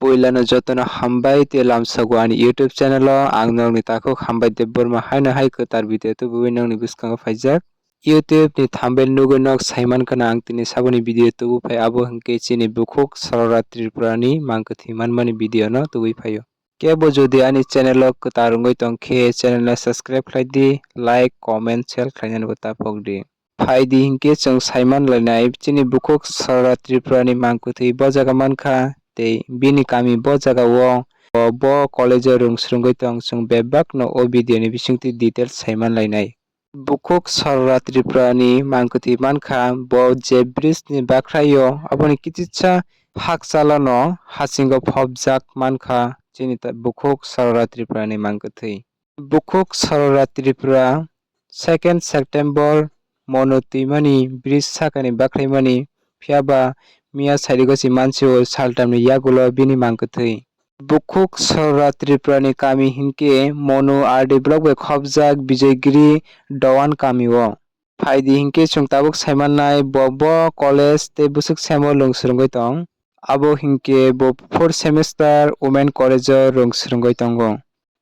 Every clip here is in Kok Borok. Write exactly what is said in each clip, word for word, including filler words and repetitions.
Puilano jotono hambai tei lamsogo ani YouTube channel o. Ang nokni takhuk Hambai Debbarma haino hai kwtal video tubui nokni bwskango phaijak. YouTube ni thumbnail nugwi nok saiman khna ang tini saboni video tubu phai, abo hwnkhe chini bukhuk Sarora Tripura ni mang kwthwi manmani video no tubui phaio. Kebo jodi ani channel o kwtal wngwi tongkhe channel no subscribe khlai di, like, comment, share khlainani bo ta phok di. Phai di hinkhe chwng saiman lainai chini bukhuk Sarora Tripura ni mang kwthwi bo jaga mankha tei bini kami bo jaga o, bo, bo college o rwng swrwngwi tong, chwng bebak no o video ni bisingtwi details saiman lainai. Bukhuk Sarora Tripura ni mang kwthwi mankha bo je bridge ni bakhraio, aboni kititsa hakchalo no hasingo phobjak mankha chini ta-, bukhuk Sarora Tripura ni mang kwthwi. Bukhuk Sarora Tripura, second September, Monu twimani bridge sakani bakhraimani, phiyaba miya sarigo si mansio saltamni yagulo bini mang kwthwi. Bukhuk Sarora Tripura ni kami hinkhe Monu R D block bai khobjak Bijoygiri Dowan kami o. Phai di hinkhe chwng tabuk saimannai bo, bo college tei bwswk semo rwng swrwngwi tong. Abo hinkhe bo fourth semester Women College o rwng swrwngwi tongo.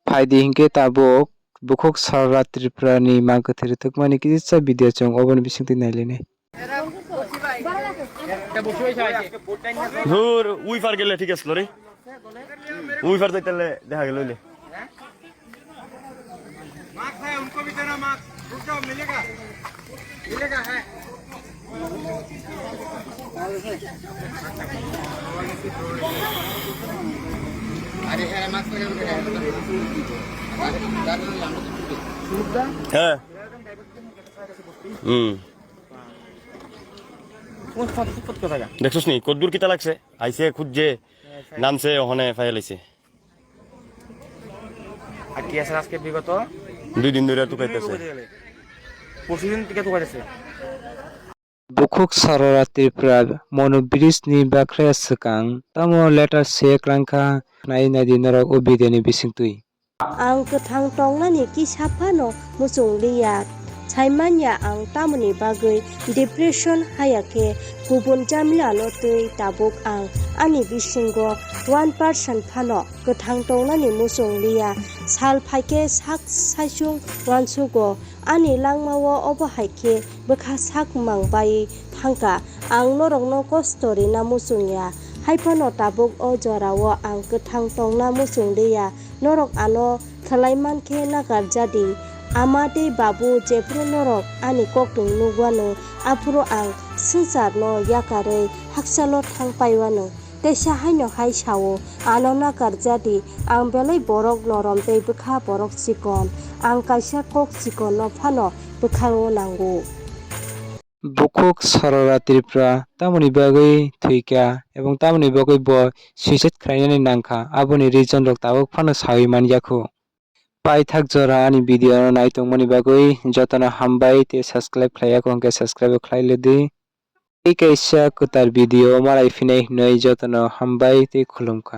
Phai di hinkhe tabuk bukhuk Sarora Tripura ni mang kwthwi rwthwkmani kisa video chwng oboni bisingtwi nailainai. ধুর, উই পার গেলে ঠিক আছিল রে। উই পার যাইতে দেখা গেল। मास्क है, उनको भी देना मास्क। रुक जाओ, मिलेगा, मिलेगा है। अरे, है, मास्क लगा, लगा, लगा। হ্যাঁ। হুম। দেখছস নি কদ্দুর কিতা লাগছে? আইছে খুঁজছে, নামছে, ওখানে ফাইল আইছে। আর কি আছে আজকে বিগত দুই দিন ধরে তুকাইতেছে। পরশু দিন থেকে তুকাইতেছে। Bukhuk Sarora Tripura Monu bridge ni bakhra swkang tamo letter se kwlangkha, nai nai di norok o video ni bisingtwi. Ang kwthang tongnani kisa phano muchung liya. Saimanya ang tamoni bagwi depression haya khe kubun jamilano twi tabuk ang ani bisingo one percent phano kwthang tongnani muchung liya. Sal phaikhe sak saichung uansugo. Ani langmao obo hai khe bwkha sak mang bai thangkha. Ang norokno kosto rina muchung ya. Haiphano tabuk o jorao ang kwthang tongna muchung liya. Norok ano khlai man khe nakar jadi. Ama tei babu jephru norok ani kokthung nukwanw, aphuru ang swngcharno yakarwi hakchalo thang paiwanw. Teisa haino hai sao, ano nakar jadi, ang belai borok norom tei bwkha borok chikon. Ang kaisa kok chikonno phano bwkhao nango. Bukhuk Sarora Tripura tamoni bagwi thwikha ebong tamoni bagwi bo suicide khlainani nangkha, aboni reason rok tabuk phano sawi man yakhu. Paithak jora ani video no naitongmani bagwi jotono hambai tei subscribe khlaiya kho hwnkhe subscribe khlai lidi. Tei kaisa kwtal video malai phinai hwnwi jotono hambai tei khulumkha.